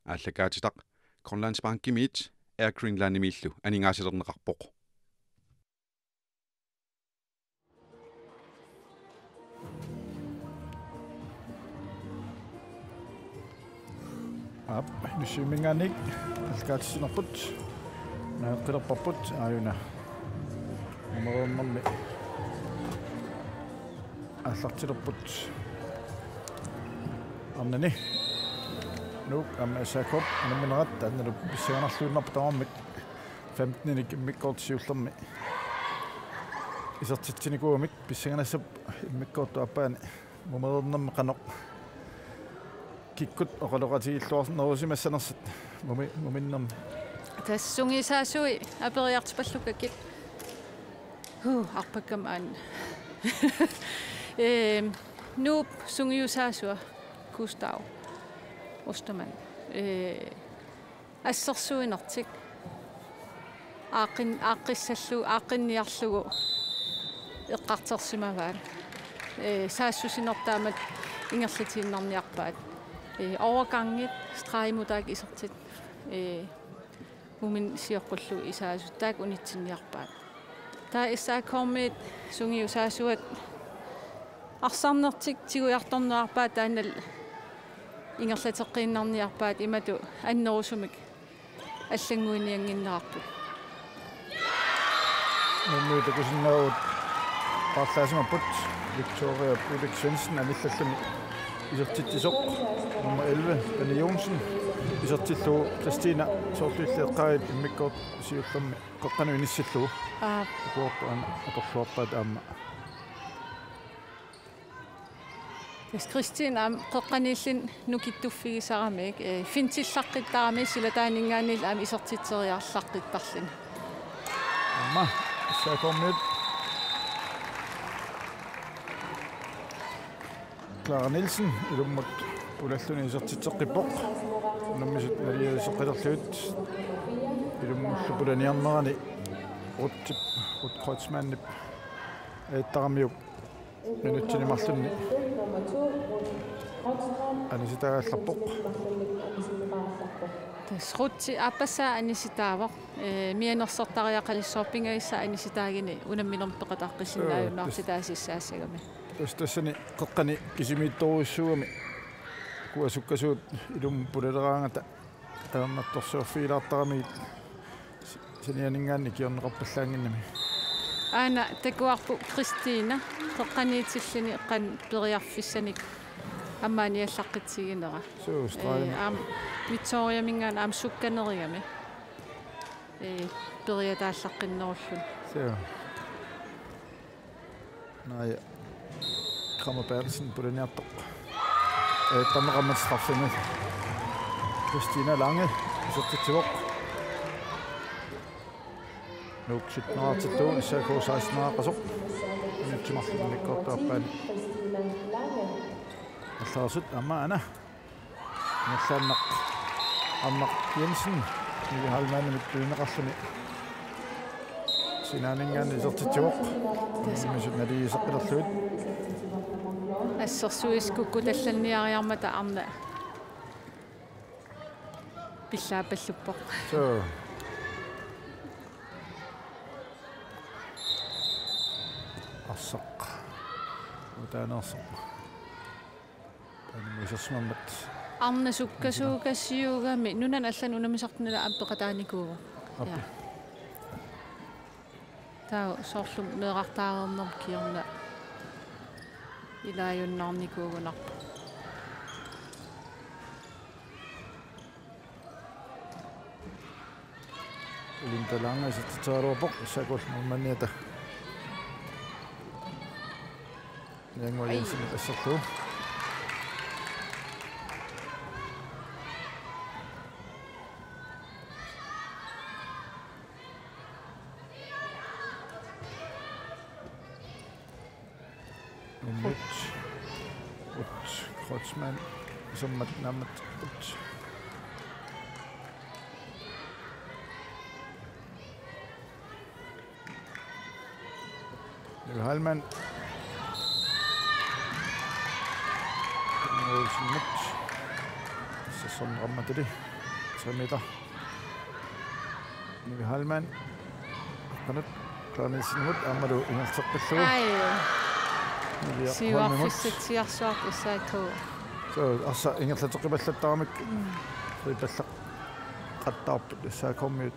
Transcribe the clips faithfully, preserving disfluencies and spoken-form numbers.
Aallakaatitaq Grønlandsbankimiit Air Greenlandimiillu aningaasalerneqarpoq. Aap, Nuumminngaanniit aallakaatitsinerput naaqqerparput aajuna. Nummer nummermi aallartilerput. Arnani. Nuuk aamma S A K-p unamminerat taannalu pissanganarluinnarpoq tamarmik femteninik immikkoortut siullermi isertitsinikuugamik. Pissanganassapput immikkoortup aappaani mumereernermi qanoq kikkut oqaloqatigilluarnerusimassanersut mumi-, muminnermi. Tassa sungiusaasui aperiartupallakkakit. Huu, arpakkam aana. Ehm, Nuup sungiusaasua Gustav Ostermann. Eh, assersuinertik. Aaqqin-, aaqqissallu-, aaqqinniarlugu eqqartorsimavaat. Eh, saassussinertut taamatut ingerlatiinnarniarpaat. Eh, overgangit, stregimut taakku isertitaat. Eh, muminnut sioqqullugu isaasut taakku unitsinniarpaat. Taava S A K-miit sungiusaasuat arsarnertik tigujartornerarpaat taannalu ingerlateqqiinnarniarpaat imatut annerusumik allannguiniannginnerarput. Nuummiut takusinnaapput paarlaasimapput Victoria Ulrik Svendsen anillalluni isertitsisoq nummer elleve, Benny Johnsen, isertillugu Christina soorlu illit eqqaagit immikkoortut siullermi qeqqanut inissillugu. Aap. Takuarput aana atorluarpaat aamma. Tassa Christina aamma qeqqaniilluni nukittuffigisarami, eh, fintillaqqittarami silataaninngaanniillu aamma isertitseriarlaqqittarluni. Aamma S A K-miut. Clara Nielsen ilummut pulalluni isertitseqqippoq. Unammisut naligiiseqqilerlugit ilummullu pulaniarnerani Ruth, Ruth Kreutzmannip ajattaramiuk minutsini marlunni anisitaagallarpoq. Tassa Ruthi aappassaa anisitaavoq. Eh, mianersortariaqalissaaq, pingajussaq anisitaaguni unamminermi peqataaqqisinnaajunnaartut taasissaassagami. Tassa tassani qeqqani kisimiittorujussuugami. Ukua sukkasuut ilummut pulaleraangata ajornartorsiorfigilaartaramigit sanianinngaanniit ikiorneqarpallaannginnami. Aana takuarput Christina qeqqaniitilluni qanoq periarfissanik ammaaniallaqqitsiginera. Suu, stregen. Eh, aamma Victoriaminngaanniit aamma sukkanerigami. Eh, periataallaqqinnerulluni. Suu. Naaja Kramer Berthelsen pulaniartoq. Eh, tamaqammat straffemi. Christina Lange isertitsivoq. Nuuk syttenerartillugu S A K seksteneraqasoq. Unitsimalluni mikkortuarpaani. Allarsut aamma aana. Ingerlaannaq Arnaq Jensen, Nivi Heilmannimit tunineqarluni. Sinaaninngaanniit isertitsivoq. Tassa. Unammisut naligiiseqqilerlugit. Assersuisut kukkutallanniariarmata Arnaq pillaappalluppoq. Suu. Arsaq. Utaaneersoq. Taanna isersimammat. Arnaq sukkasuukasiugami nunani allani unammisartuni aamma peqataanikuuvoq. Aap. Ja. Taava soorlu meerartaareernermi kingorna ilaajunnaarnikuugunarpoq. Linda Lange isertitseraluarpoq, S A K-p målmandiata Nianngua Jensen asserlugu. Nuummut. Ruth Kreutzmann. Isermat naammat Ruth. Nivi Heilmann. Olsenimit. Tassa Som rammatuli. Tre meter. Nivi Heilmann. Qanut Klaus Nielsenimut aammalu ingerlateqqillugu. Ai. Nivi Holmimut. Siuarfissatsiarsuaq S A K. So, arsaq ingerlateqqipallattaramik. Mm. Fripallaqqattaarput S A K-miut.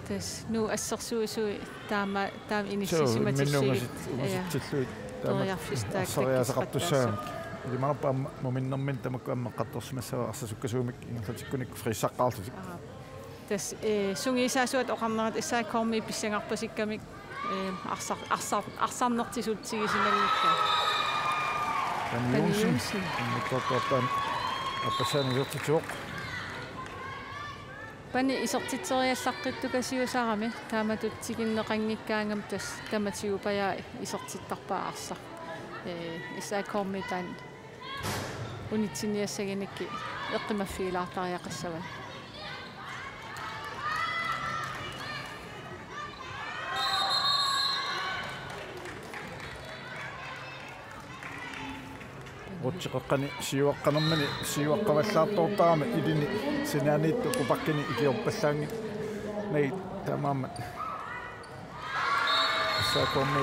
Tassa Nuuk assersuisui taama, taama inissisimatillugu. Suu, imminnut ungasit-, ungasitsillugit taama periarfissaqartussaammat. Arsariaaseqartussaammat. Ilimanarpoq aamma muminnerminni tamakku aamma eqqartorsimassavaat arsaq sukkasuumik ingerlatikkunik friissaqqaarlutik. Aap. Tassa, eh, sungiusaasuata oqarnerat S A K-miut pissangarpasikkamik, eh, arsar-, arsar-, arsarnertisulliutigisimallutik. Pani Pani Johnsen. Johnsen. Immikkoortorpaan appassaanik isertitsivoq. Pani isertitseriallaqqittugasiusarami taamatut tikinneqanngikkaangami tassa tamatigut paja isertittarpaa arsaq. Ee, S A K-mi taanna unitsinniassaginikkit eqqumaffigilaartariaqassavani. Rutsip qeqqani siuaqqanermini siuaqqavallaartoortarami ilini sinaaniittut uku bakkini ikiorpallaanngillat taamaammat. S A K-mi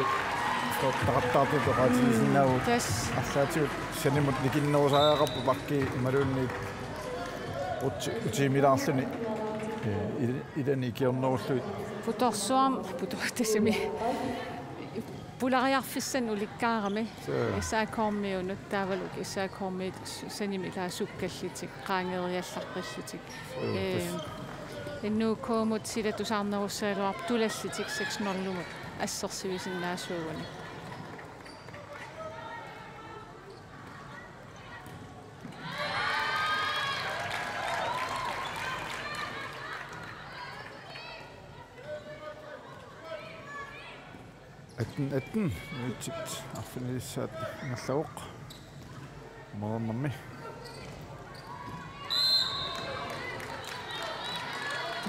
toortaqattaartut oqaatigisinnaavagut. Tassa. Arlaatigut sanimut nikinnerusariaqarpoq bakki imaluunniit rutsi utiimilaarluni. Ee, il-, ilani ikiornerullugit. Putorsuarmi, putor-, tassami. Pulariarfissanik ulikkaarami. Suu. S A K-miunut taavalu S A K-miut s-, sanimut ilaa sukkallutik, qaangeriallaqqillutik. Suu, ee, tassa. N U K-mut sila tusaarnerussagaluarput tulallutik seks nul-imut assersuisinnaasuuguni. Atten atten, minutsit arfinilissaat ingerlavoq. Moornermi.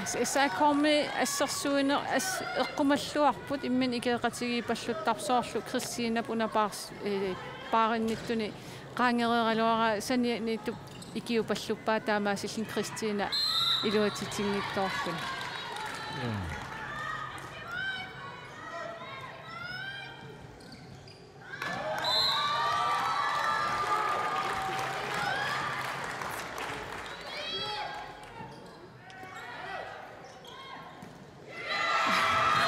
S A K-mi assersuineq as-, eqqumalluarput imminut ikeeqatigiippalluttarpoq soorlu Kristinap una paars-, ee, paarinnittuni qaangereeraluaraa sanianiittup ikiupalluppaa taamaasilluni Kristina iluatsitsinngitsoorluni. Jaa.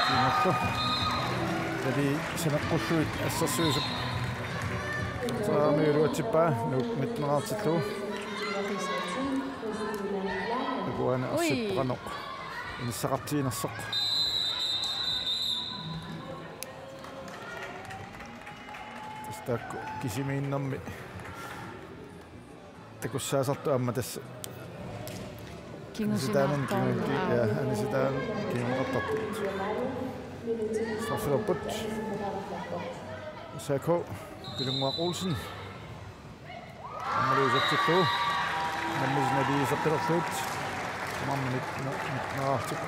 Kiinnarlu. Eli saneqqullugit assersuisup. Saami iluatsippaa Nuuk midtneqartillugu. Takuana. Ui. Arsip qanoq inissaqartiginersoq. Tassa taakku kisimiinnermi takussaasartut aamma tassa. Kingusinartoq. Anisitaanermik kinguneqartartut, jaa, anisitaanermik kinguneqartartut. Strafferput. S A K, Pilunnguaq Olsen. Aammalu isertillugu. Nammineq iserpilerlugit. Tamarmik mit-, mit-, midtneqartut.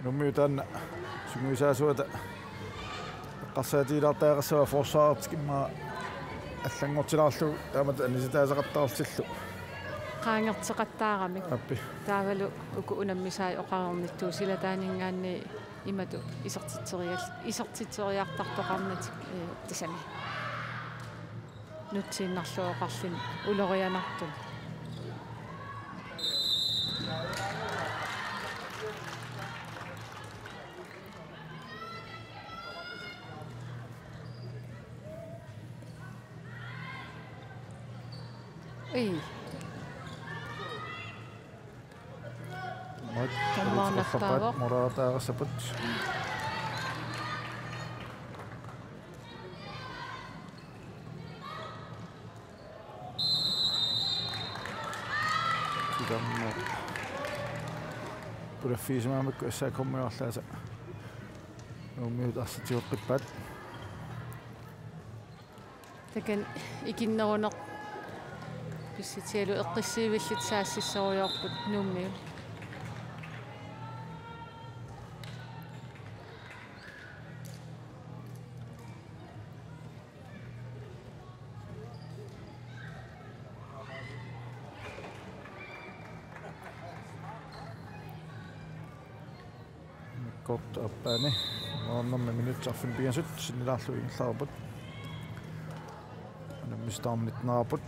Nuummiut taanna sungiusaasuata eqqarsaatigilaartariaqassavaa forsvarertik immaqa allanngortilaarlugu taamatut anisitaasaqattaartillugu. Qaangerteqattaaramik. Aappi. Taavalu uku unammisaat oqarnittut silataaninngaanniit imatut isertitserial-, isertitseriartartoqarnatik, ee, tassami. Nutsiinnarlugu oqarluni ulorianartuni. Ii. Mat, Tammaannattaavoq. Moraataarasaput. Sidanneq. Pulaffigisimammakku S A K-miut arlaasa. Nuummiut arsaq tigoqqippaat. Takanna ikinneruneq pissutigalugu eqqissivillutik saassusserujoorput Nuummiut. Kort aappaani. Maannermi minutsit arfineq-pingasut sinnilaarlugit ingerlareerput. Unammisut taama nitteneraarput.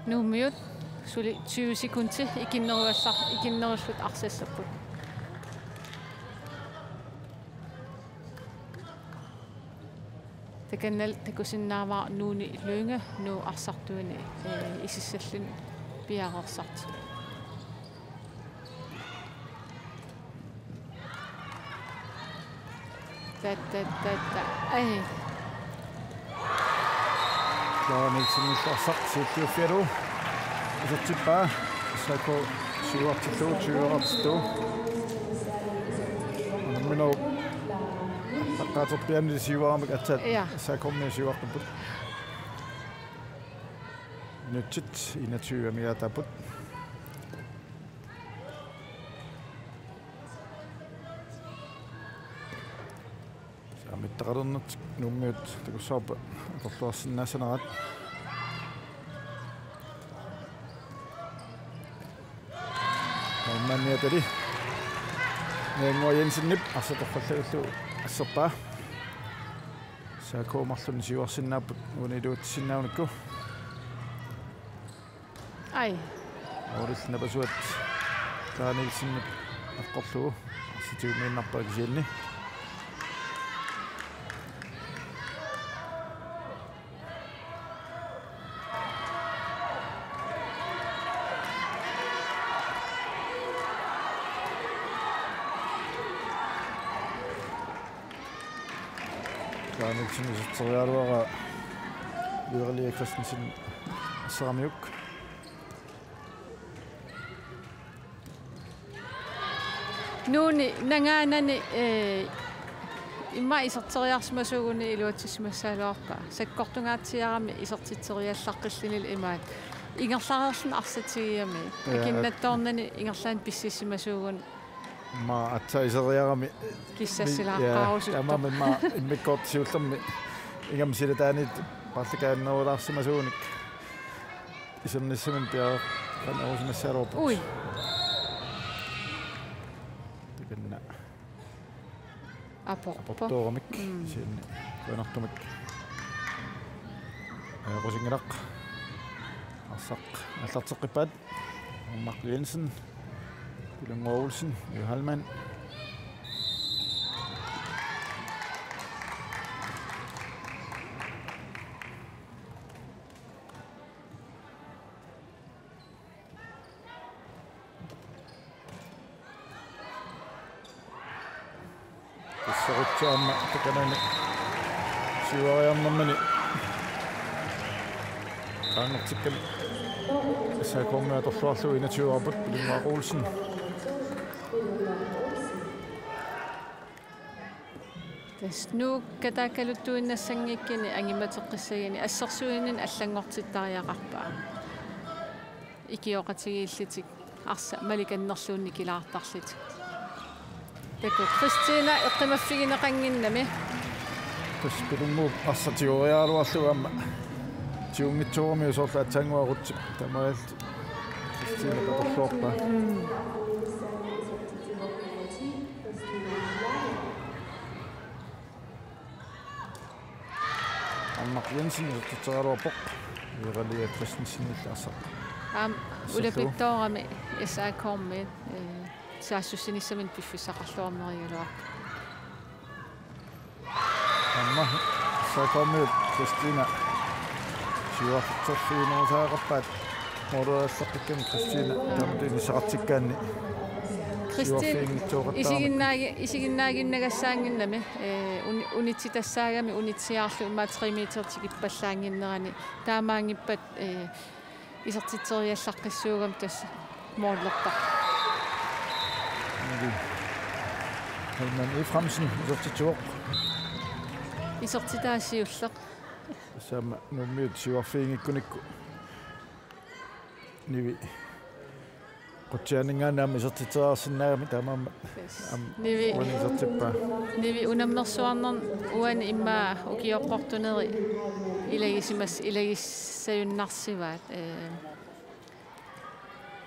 Nuummiut suli tyve sekundit ikinnerugallar-, ikinnerullutik arsassapput. Takanna takusinnaavara Nuuni Lynge Nuuk arsartuini, eh, isissalluni piareersartoq. Ta, ta, ta, ta. Ai. Clara Nielsenillu arsaq siulliuffigalugu isertippaa. S A K syvoghalvtreds, syvoghalvtreds. Unamminerup aallaqqaaterpianili siuaramik aatsaat. Ja. S A K-mi siuartupput. Minutsit enogtyve amigaataapput. Saamittaqalernertik Nuummiut takussavarput atorluarsinnaassanerat. Målmandiatali Niannguaq Jensenip arsaq torrallagullu asserpaa. S A K marlunnik siuarsinnaapput uani iluatsissinnaagunikku. Ai. Målip napasuat Clara Nielsenip aqqorlugu arsaq tigummiinnarpaa kisianni. Clara Nielsen iserteriaraluaraa Viverilli Christensen asseramiuk. Nuuni nangaanani, eh, immaqa iserteriarsimasuuguni iluatsissimassagaluarpaa. Sakkortungaatsiarami isertitseriallaqqillunilu imaat. Ingerlareerluni arsaq tigigami. Ja. Akinnattoornani ingerlaannaq pississimasuuguni. Immaqa aatsaat iseriarami. Kissassilaaqqaarusuttoq. Ja, taamaammat immaqa immikkoortoq siullermik ingammik silataanit paarlakaannerulaarsimasuunik. Isernissaminnik piareersimassagaluarpugut. Ui. Takanna. Aporpoq. Aportooramik. Mm. Kisianni qujanartumik ajoqusinngilaq. Arsaq aallarteqqippaat. Mark Jensen. Pilunnguaq Olsen. Johannemann. Tassaarutsi aamma takanani siuariarnermini qaangertikkami S A K-mi atorluarlugu enogtyve-rapput Pilunnguaq Olsen. Tassa Nuuk kataakkaluttuinnassanngikkunik angumeqqissagunik assersuinermik allanngortittariaqarpaa. Ikioqatigiillutik arsaq malikannerluunniit nikilaartarlutik. Takuuk Kristina eqqumaffigineqannginnami. Tassa Pilunnguup arsaq tigoriaraluarlugu aamma tigunngitsoorami soorlu aatsaannguaq Ruthip tamarmik Kristina atorluarpaa. Mm. Anna Jensen isertitseriaraluarpoq. Viverilli Christensenillu arsaq. Aamma asserlugu. Ulapittoorami S A K-mi, eh, saassussinissaminnik piffissaqarluarnerigaluarpoq. Aamma S A K-mi Kristina siuartorfiunerusariaqarpaat. Mooralleqqikkami Kristina taamatut inissaqartikkaanni. Kristin siuarfiginngitsooqattaarami. Isiginnaagi-, isiginnaaginnagassaannginnami, eh, uni-, unitsitassaagami unitsiarlu immaqa tre meter tikippallaannginnerani taamaanngippat, eh, isertitseriallaqqissuugami tassa moorlerpaa. Eli Hermann Efraimsen isertitsivoq. Isertitaa siulleq. Tassami Nuummiut siuarfiginngikkunikku. Nivi. Qutsianinngaanniit aamma isertitseriarsinnaagami taamaammat. Yes. Aamma Nivi. Uani isertippaa. Nivi unammersuarnermi uani immaqa ukioqqortuneri ilagisimas-, ilagissajunnarsivaat. Eh,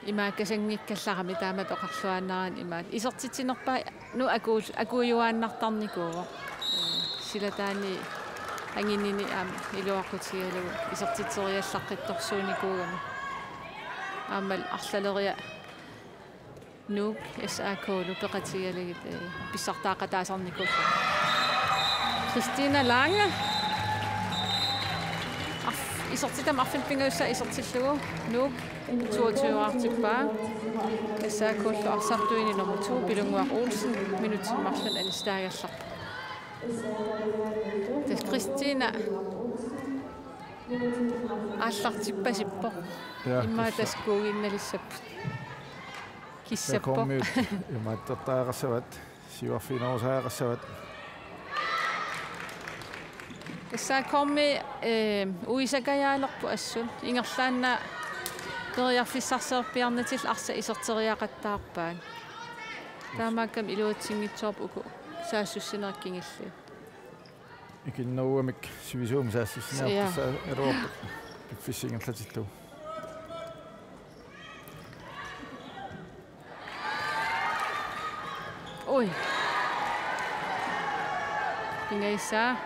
Imaakkasanngikkallarami taamatut oqarluaannarani imaat. Isertitsinerpaaq Nuuk akuul-, akuujuaannartarnikuuvoq. Ee, silataani anginini aamma iluaqutigalugu isertitseriallaqqittorsuunikuugami. Aammalu arlaleriarluni Nuuk S A K-lu peqatigalugit, ee, pissartaaqataasarnikuupput. Christina Lange. Arf-, isertitami arfineq-pingajussaa isertillugu Nuuk toogtyve-artippaa. S A K-llu arsartuini nummer to, Pilunnguaq Olsen, minutsit marluk anistaagallarpoq. Tassa Christina aallartippasippoq. Ja, immaqa tassa. Tassa kuuginnalissapput. Kissappoq. S A K-miut imaattortariaqassavat, siuarfiginerusariaqassavat. S A K-mi, ee, uisakajaalerput assut. Ingerlaannaq periarfissarsiorpiarnatillu arsaq iserteriaqattaarpaat. Taamaakkami iluatsinngitsoorput uku saassussinerit kingulliit. Ikinnerugamik sivisuumik saassussinerit. Ja. Tassa eruorput piffissap ingerlatillugu. Ui. Pingajussaanik.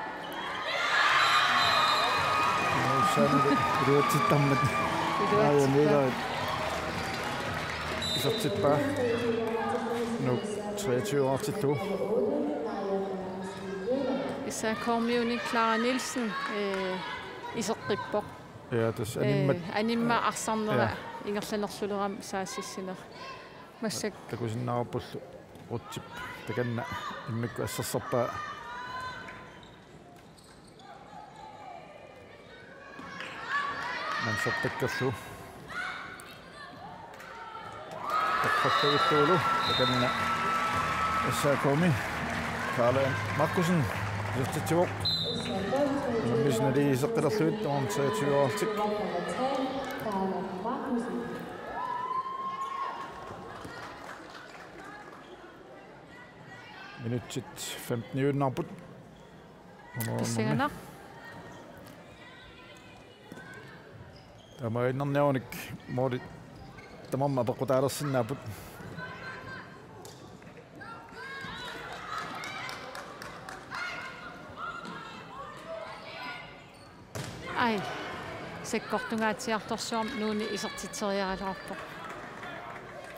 Pingajussaanik iluatsittarmat. Iluatsittarmat. Aaja, nilaat. Isertippaa. Nuuk treogtyve-artillugu. S A K-miunik Clara Nielsen, ee, iseqqippoq. Ja, tassa animmat. Ee, animmat arsarnera. Ja. Ingerlanerlulerami saassussineq. Massakkut. Takusinnaavarpullu Rutsip takanna immikkut assersorpaa. Mansortakkerlu. Taqqattagulluulu takanna S A K-mi Karla Markussen isertitsivoq. Unammisut naligiiseqqilerlugit nummer treogtyve-artik. Minutsit femteniuinnarput. Pissanganaq. Taamaaginnarniarunik måli tamarmik apeqqutaalersinnaapput. Ai. Sakkortungaatsiartorsuarmik Nuuni isertitseriaraluarpoq.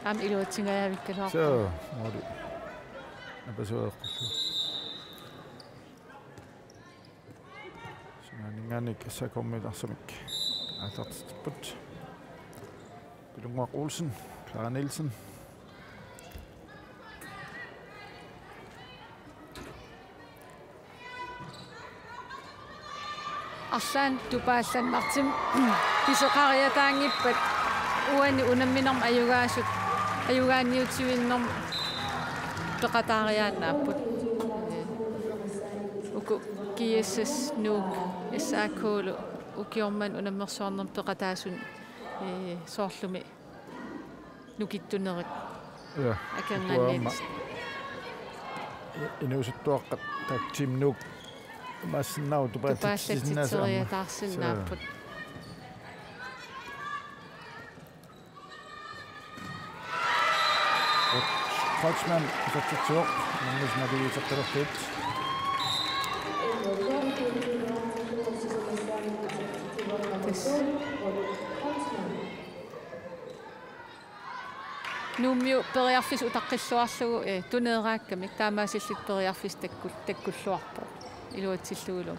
Aamma iluatsingajavikkaluarpoq. Soo, måli. Napasueqqullu. Sinaaninngaanniit S A K-miut arsamik aallartitsipput. Pilunnguaq Olsen, Clara Nielsen. Arlaannik tupaallannartumik pisoqariataanngippat uani unamminermi ajugaasut, ajugaaniutivinnermi peqataariaannaapput. Uku G S S Nuuk S A K-lu ukioq manna unammersuarnermi peqataasut, ee, soorlumi nukittunerit. Ja. Akornanniit. Uku aamma i-, inuusuttuaqqat taakku Team Nuuk imaassinnaavoq tupaallatsitsisinnaasut aamma. Tupaallatsitseriataarsinnaapput. Soo. Kreutzmann isertitsivoq, unammisut naligiiseqqilerlugit. Tassa. Nuummiut periarfissat utaqqilluarlugu, ee, tuneeraakkamik taamaasillutik periarfissat takkul-, takkulluarpoq iluatsillugulu.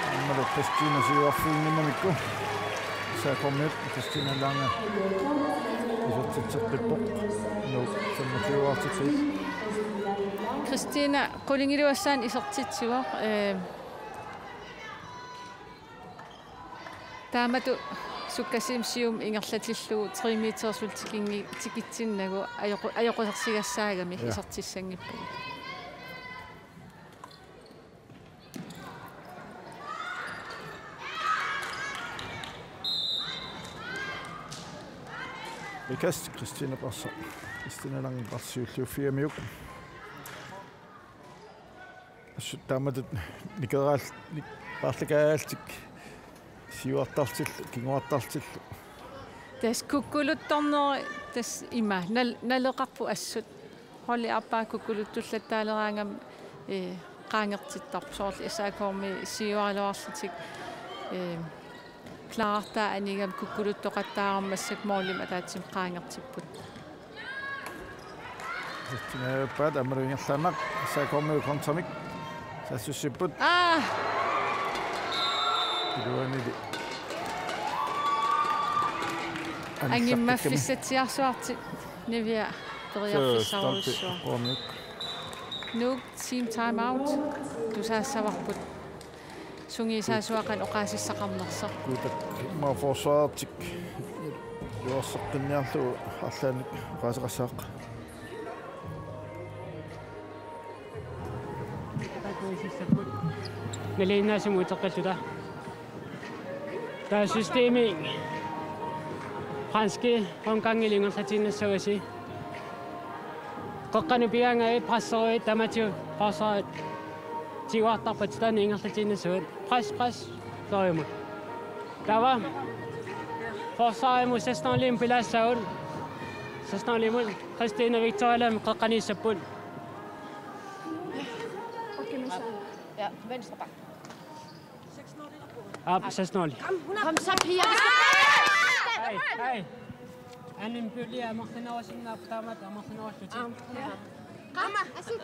Aammalu Christina siuarfiginnginnamikku S A K-miut Christina Lange isertitseqqippoq. Nuuk femogtyve-artillugu. Christina qulingiluassaanik isertitsivoq, ee, taamatut sukkasuumik siumut ingerlatillugu tre meter suli tikinngi-, tikitsinnagu ajoqu-, ajoqusersigassaagami. Ja. Isertissanngippagu. Ikast Christine Parser. Christine Lange Parser siulliuffigamiuk. Assut taamatut nikeraal-, nik-, paarlakaallutik siuartartillu, kinguartartillu. Tassa kukkuluttorneri tassa ima nal-, naleqarput assut. Holdi aappaa kukkuluttullattaaleraangami, ee, qaangertittarpoq soorlu S A K-mi siuaraluarlutik, ee, klartaa anigami kukkuluttoqattaarami massakkut målimik ataatsimik qaangertipput. Isertitsinngilluinnarpaat aammalu ingerlaannaq S A K-miut kontramik saassussipput. Aa! Iluanili. Angimmaffigisatsiarsuartut Nivia periarfissarujussuaq. Stolpe, Nuuk team time out. Tusaassavarput. Sungiusaasuat qanoq oqaasissaqarnersoq. Kuutak immaqa forsvarertik iluarseqqinniarlugu arlaannik oqaaseqassaaq. Nalinginnaasumik uteqqilluta. Taava systemi franski omgangili ingerlatiinnassavasi. Qeqqanut pigaangaat presseruit tamatigut forsvarit tiguartarput taanna ingerlatiinnassavaat. Pres, pres. Soorlu. Taava forsvarimut seksten-linjemut pilaassaagut. Seksten-linjemut Christine Victoriamut qeqqaniissapput. Ja, venstre back. Aap, seksten-linje. Kom så, piger. Hej, hej. Anden pulje amerlanerusinnaappoq taamatut amerlanerullutik. Kom, Asu.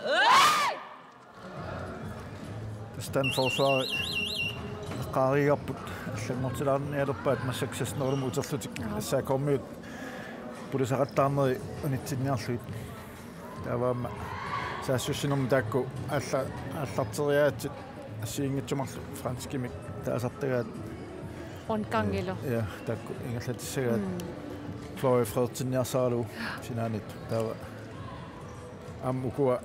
Tassa taanna forsvari eqqaariigarput allanngortilaarnialerpaat massakkut seksten-linjemut uterlutik. Aa. S A K-miut pulisaqattaarneri unitsinniarlugit. Taava aamma saassussinermi taakku aalla-, aallarteriaatsit assigiinngitsut marluk franskimik taasartagaat. Omgangilu. Ja, taakku ingerlatissagaat. Mm. Fløjfred-tinniarsaralugu sinaaniittut. Taava aamma ukua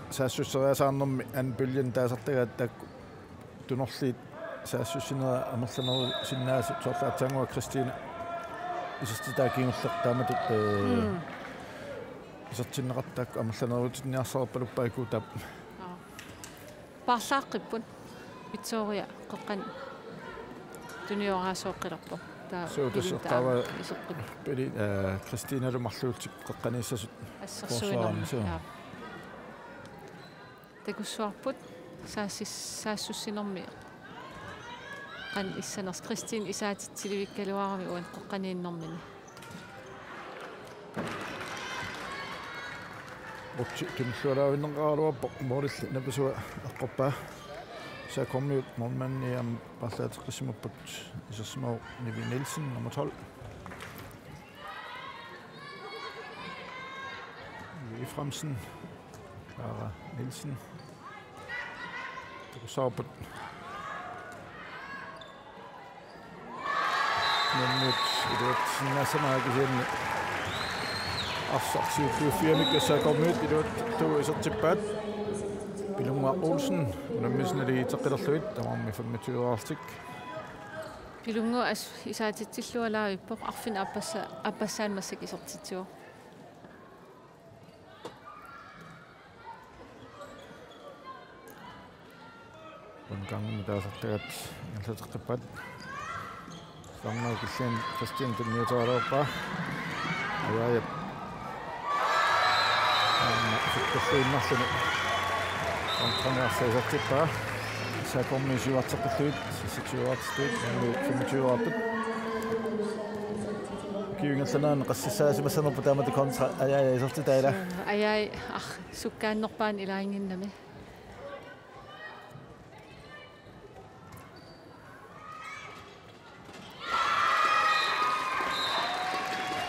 saassusseriasaarnermi anden puljen taasartagaat taakku tunorliit saassussinerit amerlanerusinnaasut soorlu aatsaannguaq Christine isertitaa kingulleq taamatut, ee, mm, isertinneqartut taakku amerlanerutinniarsarippaluppaakkut taap. Aa. Paarlaaqqipput Victoria qeqqani tunioraasoqqilerpoq. Taava suu, tassa pilitaa taava iseqqip-. Pili, ee, Christinalu marluullutik qeqqaniissasut. Assersuinermi. Forsvarimi, suu. Jaa. Takussuarput saassis-, saassussinermi qanoq issanersoq Christine isaatitsilikkaluarami uani qeqqaniinnermini. Utsi tunillualaavinneqaraluarpoq målilli napasua eqqorpaa. S A K-miut målmandi aamma paarlaateqqissimapput, isersimavoq Nivi Nielsen, nummer tolv. Efraimsen, Clara Nielsen. Takussavarput. Nuummiut iluatsinnaasamaat kisianni arsaq siulliuffigamik S A K-miut iluattut isertippaat. Pilunnguaq Olsen unammisut naligiitseqqilerlugit tamarmik femogtyve-artik. Pilunnguaq as-, isaatitsillualaavippoq, arfineq-aappassa-, -aappassaani massakkut isertitsivoq. Omgangimut taasartagaat ingerlateqqippaat. Saarnagaq killingani Christine tunniuteriaraluarpaa. Ajaajap aamma sukkulluinnarluni kontrami arsaq isertippaa. S A K-miut siuarteqqillugit, seksogtyve-artillugit, femogtyve-arput. Ukiup ingerlanerani qassissaasimassanerput taamatut kontra Ajaajap isertitaa, ilaa? Suu, Ajaajap, ah, sukkaannerpaani ilaanginnami.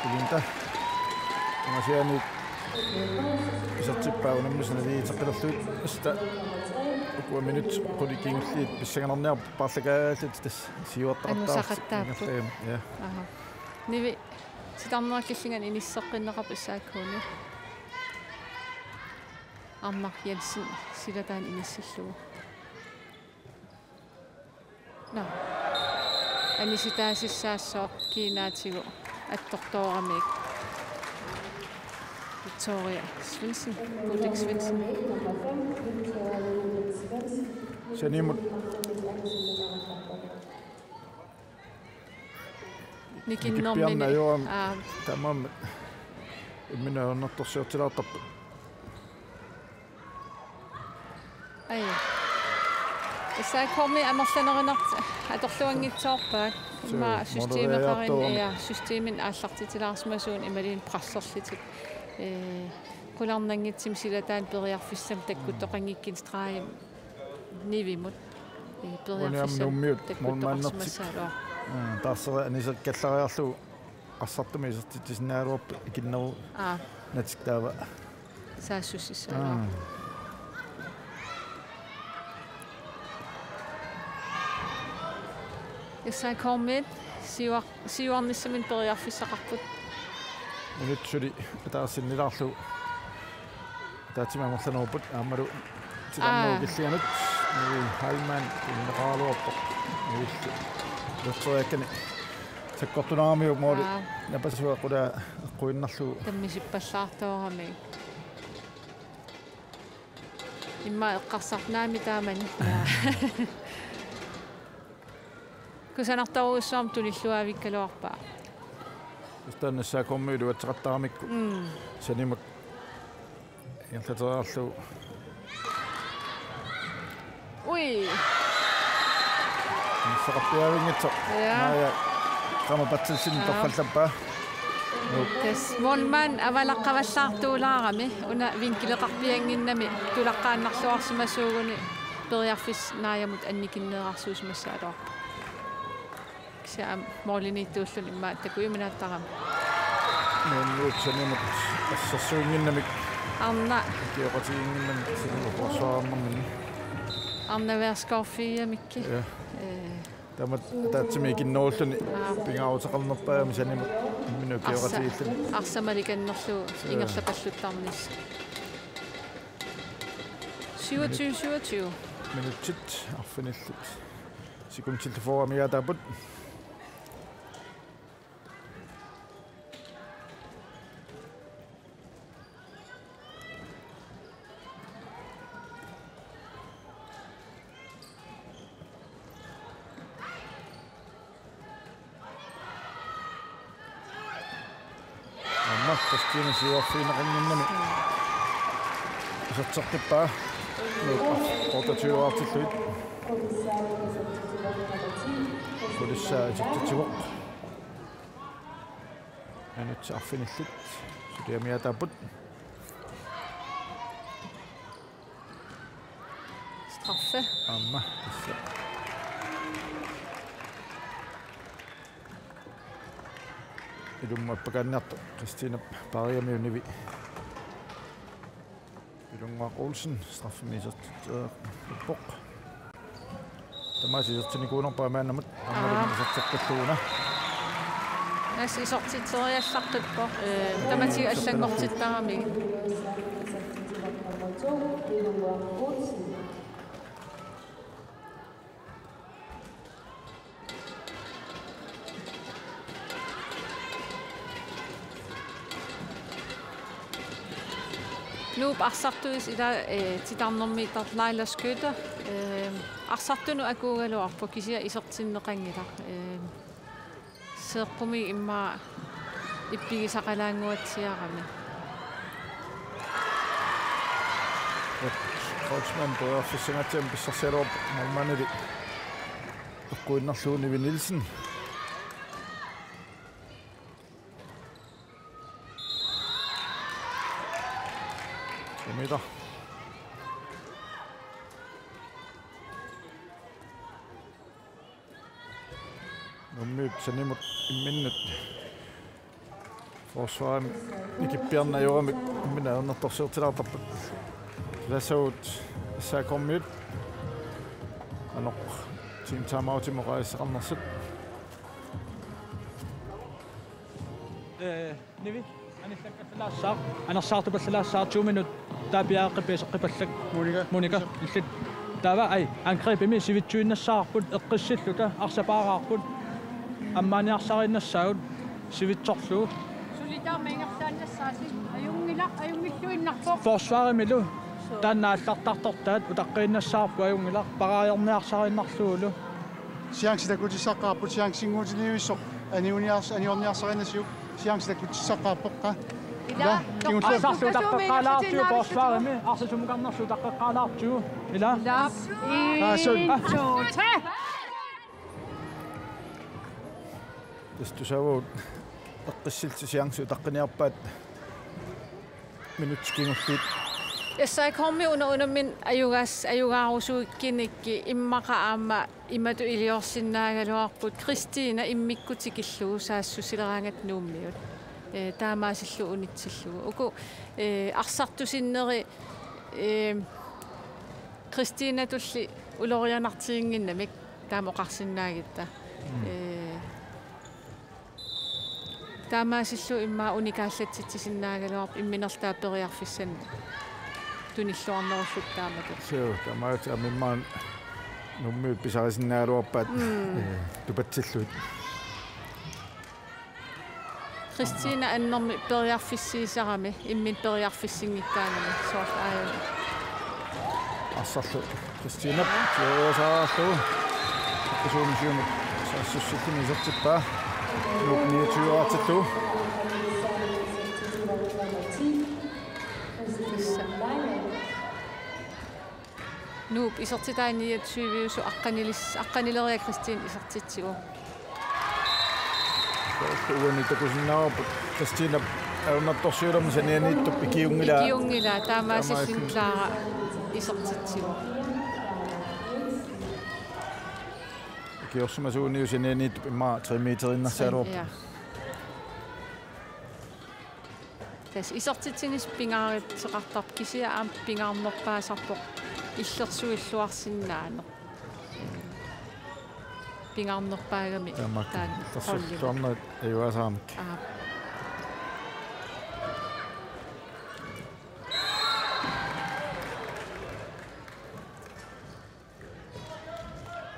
Ilinta. Angasiani isertippaa unammisut naligiitseqqilerlugit. Asta ukua minutsit qulit kingulliit pissanganarniarput paarlakaallutik tassa siuartaqattaarlutik. Angusaqattaapput. Ingerlagami. Ja. Aha. Nivi titarnerup killingani inisseqqinneqarpoq S A K-mi. Arnaq Jensen silataani inissillugu. Nå. Anisitaasissaassooq kiinaatigut attortooramiuk. Victoria Svendsen, Budik Svendsen. Saniamut nikinnermini. Nikipiarnaajuam. Aa. Tamarmik imminut ajornartorsiortilaartarput. Ai. S A K-mi amerlanerinertik atorluanngitsoorpaat. Immaqa systemeqarani, ja, systemini aallartitilaarsimasuunik imaluunniit presserlutik. Ee, qularnanngitsumik silataanni periarfissamik takkuttoqanngikkunik stregimut nivimut. Ee, periarfissamik takkuttoqarsimassagaluarpoq. Aa, taassuma aniseqqallariarlugu arsartumik isertitsisinnaagaluarput ikinnerup. Aa. Natik taava. Saassussissagaluarpoq. Aa. S A K-miit siuar-, siuarnissaminut periarfissaqarput. Minutsit suli ataasinnilaarlugu. Tatsima amerlanerupput aammalu titarnerup, aa, killinganut Nivi Heilmann inneqaraluarpoq. Nivillu. Lutseriakkani. Sakkortuneramiuk mooli. Aa. Napasua qulaa eqquinnarlugu. Tammisippallaartoorami. Immaqa eqqarsarnaami taamani. Kusanartorujussuarmik tunilluaavikkaluarpaa. Taanna S A K-mi iluatseqattaramikku. Mm. Saniamut ingerlateriarlugu. Ui. Inissaqarpiaavinngitsoq. Ja. Maja Qama Berthelsen, ja, torrallappaa. Nuuk. Tassa målmand avalaqqavallaartuulaarami, una vinkileqarpiannginnami tulaqqaannarluarsimasuuguni periarfissaq Najamut annikinneerarsuusimassagaluarpoq. Kisianni aamma målimiittuulluni immaqa takujuminaattarami. Nuummiut saniamut assersuinnginnamik. Arnaq. Ikioqatigiinnginnamik saniamut forsvarernermini. Arnaq Værsgaard Fiamikki. Ja. Ee. Tamat ataatsimik ikinnerulluni. Aa. Pingaaruteqarnerpaamik saniamut imminut ikioqatigiilluni. Arsa-, arsamalikannerlugu, ja, ingerlapalluttarnissaq. Syvogtyve syvogtyve. Minutsit arfinillit. Sekundillu fyrre amigaataapput. Aamma Christine siuarfigineqannginnami iserteqqippaa. Nuuk otteogtyve-aartillugit. Qulissaa isertitsivoq. Minutsit arfinillit suli amigaataapput. Straffe. Aamma tassa. Ilummut appakaanniartoq Christine Pariamiunivi. Pilunnguaq Olsen, straffemiisertit, øh, uppoq. Tamaasa isertinikuunerpaa maannamut, aammalu, aa, iserteqqillugu una. Tassa isertitseriallaqqippoq, øh, tamatsinnut allanngortittaramigit. Nuup arsartuisa ila, øh, titarnermiittartoq Laila Skytte, øh, arsartunut akuugaluarpoq kisianni isertinneqanngilaq. Øh, seeqqumiit immaqa ippigisaqalaannguatsiarami. Kreutzmann periarfissanngortitsisoq pissarsialerpoq målmandili eqquinnarlugu Nivi Nielsen. Tomita. Nuummiut saniamut imminnut forsvarimi nikippiarnaajuramik imminut ajornartorsiortilaartarput. Silassagut S A K-miut. Qanoq team timeoutimut oqaasissaqarnersut. Ee, Nivi, anillakkallaassaaq, anersaartupallalaassaaq, to minut, taava piareqqippiaseqqippallak. Monika. Monika, illit. Taava, ai, angrebimi sivitsuinnassavarput, eqqissilluta, arsapaaraarput, ammaaniarsariinnassaagut, sivitsorlugu. Ilitaarma ingerlaannassaasi. Ajunngilaq, ajunngilluinnarpoq. Forsvarimilu taanna aallartartortaat utaqqiinnassavarput, ajunngilaq, paraajorniarsariinnarlugulu. Chance takutissaqaarput, chanceuutigiivissoq aniuniars-, aniorniarsariinnassaaq. Chance takutissaqaarpoq, qa. Ila. Ila, kingulleq. Arsarlu utaqqeqqaalaartigu forsvarimi, arsaq sumukarnersoq utaqqeqqaalaartigu. Ila. Ila. Aa, suli. En, to, tre. Tassa tusaavut eqqissillutik chance utaqqiniarpaat minutsit kingulliit. S A K-mi una unammineq ajugaas-, ajugaarusuukkinikkit immaqa aamma imatut iliorsinnaagaluarput Kristina immikkut tikillugu saassussileraangat Nuummiut. Ee, taamaasillugu unitsillugu. Uku, ee, arsartusinneri, ee, Kristinatulli ulorianartiginnginnamik taama oqarsinnaagatta. Mm. Ee, taamaasillugu immaqa unikaallatsitsisinnaagaluarpoq imminertaa periarfissanik tunilluarnerullutik taamatut. Suu, taamaattumik aamma immaqa Nuummiut pisarisinnaagaluarpaat, mm, ee, tupatsillugit. Kristina annermik periarfissiisarami, imminut periarfissinngikkaangami soorlu aajuna. Arsarlu Kristina, tioriasaarlu. Kisuumisiumut saassussilluni isertippaa. Nuup niogtyve-artillugu. Tassa. Nuup isertitai niogtyve-usoq aqqanilis-, aqqanileriarluni Kristina isertitsivoq. Uani takusinnaavarput Kristina ajornartorsiulermat sanianiittup ikiunngilaa. Ikiunngilaa, taamaasilluni Clara isertitsivoq. Ikiorsimasuuniuk sanianiittup immaqa tre meteriinnassagaluarpoq. Ja. Tassa isertitsinissaq pingaaruteqartarpoq, kisianni aamma pingaarnerpaasarpoq illersuilluarsinnaaneq. Pingaarnerpaagami taanna illersuilluarnerit ajugaasaramik. Aap.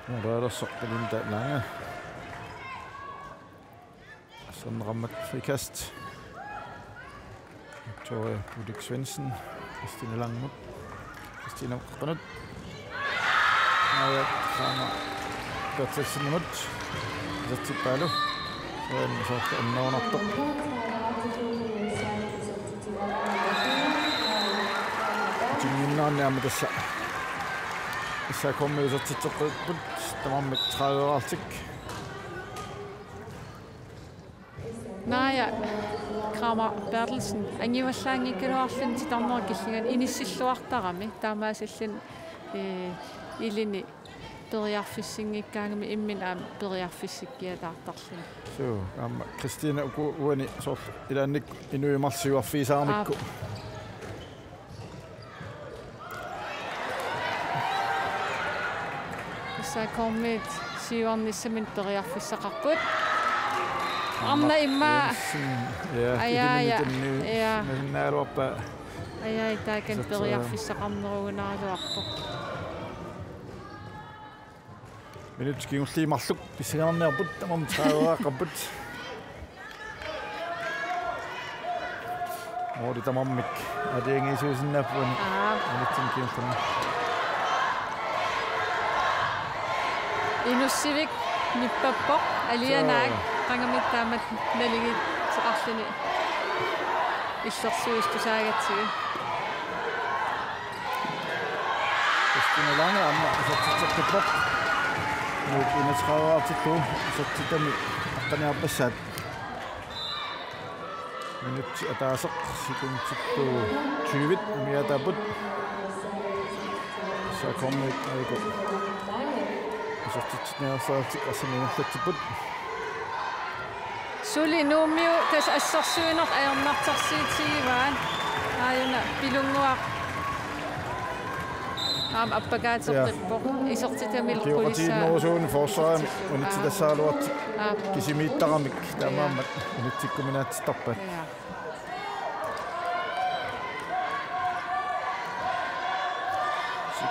Målmandip Belinda Lange. Arsarneqarmat frikast. Victoria Budik Svendsen. Kristina Langmut. Kristina Qanut. Naja Kramer Berthelsenimut. Isertippaalu. Suen soorlu annoornartoq. Tinnginnaanni aamma tassa. S A K-mi isertitseqqipput tamarmik tredive-artik. Naja Kramer Berthelsen angivallaanngikkaluarluni titarnerup killingani inissilluartarami, taamaasilluni, ee, ilini periarfissinngikkaangami imminut aamma periarfissikkiataartarluni. Suu, aamma Kristina uku uani soorlu ilaannikkut inuit marluk siuarfigisaramikku. Aap. S A K-miut siuarnissaminut periarfissaqarput. Arnaq immaqa. Jensen, ja, ajaa, ja, iluminitsinni, ja, nasinnaagaluarpaa. Ajaa, taakani periarfissaqarnerugunaraluarpoq. Minutsit kingulliit marluk pissanganarniarput, tamarmik tredive-qarput. Måli tamarmik aalajangiisuusinnaapput. Aap. Minutsit kingulliit. Inussivik nippappoq, alianaak. Suu. Qangamit taamatut naligiittoqarluni illersuisut tusaagatsigit. Kristina Lange aamma isertitseqqippoq. Nuup enogtredive-artillugu isertitami aqqaniarpassaat. Minutsit ataaseq sekundillu tyve amigaataapput. S A K-miut aajuku isertitsiniarsaratik arsaq ingerlatsipput. Suli Nuummiut tassa assersuineq ajornartorsiutigivaat. Aajuna Pilunnguaq aamma appakaateqqippoq. Ja. Isertitamilu qulissaa. Kioqatigiinnerusuuneq forsvarimi, aap, unitsitassaagaluartut. Aap. Kisimiittaramik, ja, taamaammat unitsikkuminaatsittarpaat. Ja.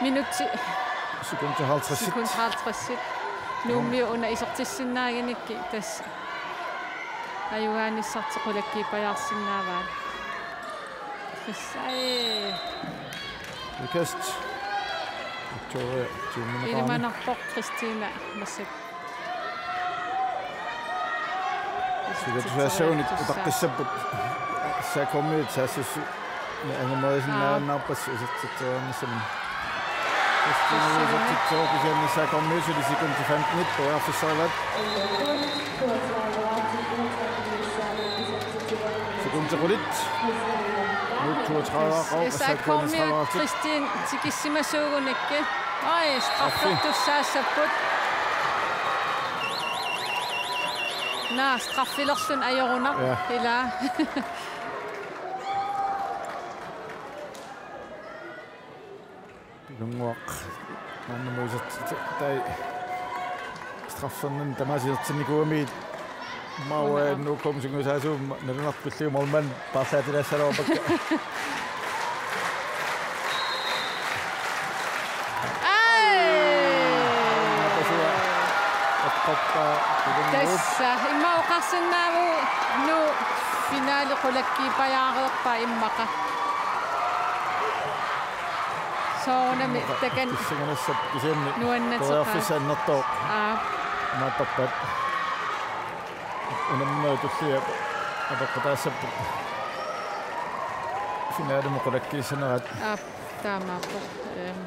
Minutsit. Sekundit halvtreds. Sekundit halvtreds. Nuummiut una isertissinnaagunikkit tassa Ajugaanissartik qulakkiippajaarsinnaavaat. Qissai. Udkast. Victoria, tyve minutter. Ilimanarpoq Kristina Massak. Sigatussaassagunik utaqqissapput. S A K-miut saassussut. Angumerisinnaaginnarpassi isertitseriarnissamut. Isertitseriarnissamut kisianni S A K-miut suli sekundit femten periarfissarivaat. Sekundit qulit. Nuuk toogtredive, S A K-miut S A K enogtredive. Kristin tikissimasoq ugunik. Oj, straffertussaassapput. Naa, straffilerluni ajorunaq. Ja. Ilaa. Pilunnguaq. Maannamut isertittai. Straffernerni tamaasa isertinnikuugamigit. Maua N O K-mut sungiusaasuummat nalunartulli målmand paarlaatilaassaluarpakka. Ai! Napasua. Eqqorpaa Pilunnguup. Tassa immaqa oqarsinnaavugut Nuuk finale qulakkiippajaareerpaa immaqa. Soorunami takanna pissanganassapput kisianni nuannateqaat. Periarfissaq annertooq. Aap. Imaattorpaat. Unamminerit tulliat apeqqutaassapput. Finalemut qulakkiissanerat. Aap, taamaappoq. Ehm.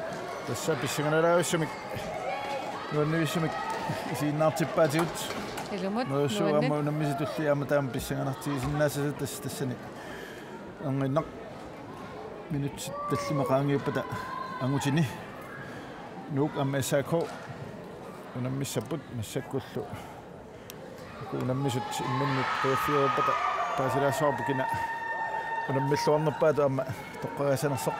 Tassa pissanganalaarissumik. Nuannivissumik isiginnaartippaatigut. Ilumut. Nuussu nuanni. Aamma unammisut tulliat aamma taama pissanganartigisinnaassasoq tassa tassani. Erniinnaq minutsit tallimat qaangiuppata angutini. Nuuk aamma S A K unammissapput massakkullu. Uku unammisut imminnut periarfissarpata paasilaassavarput kina unammilluarnerpaatut aamma toqqagaassanersoq.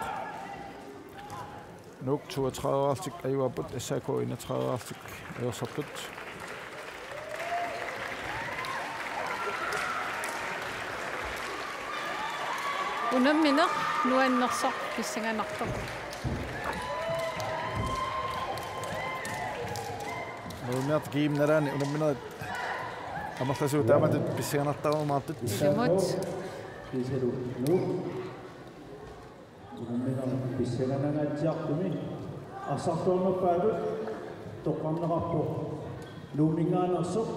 Nuuk toogtredive-aaltik ajugapput, S A K enogtredive-aaltik ajorsarput. Unammineq nuannersoq pissanganartoq. Unammineq kiimik nalaani unamminerit amerlasuut taamatut pissanganartarumaartut. Ilumut. Kiisalu Nuuk. Unammineq pissanganangaatsiartumi arsartuarnerpaatut toqqarneqarpoq Nuumminngaanneersoq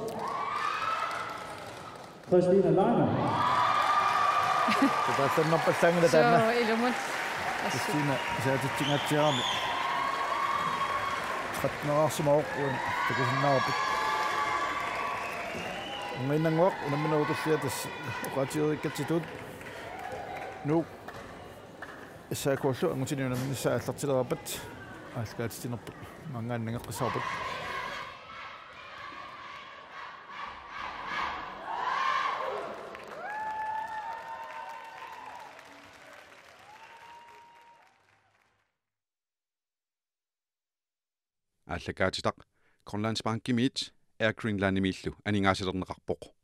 Kristina Lange. Tupaallannerpallaanngilaq taanna. Soo, ilumut. Assut. Kristina isaatitsingaatsiarami. Tretten-eqarsimavoq uani takusinnaavarput. Erniinnannguaq unamminerup tullia tassa oqaatigereerikkatsitut. Nuuk S A K-llu angutini unamminissaa aallartilerpat aallakaatitsinerput maanngaanniit nangeqqissavarput. Aallakaatitaq Grønlandsbankimiit Air Greenlandimiillu aningaasalerneqarpoq.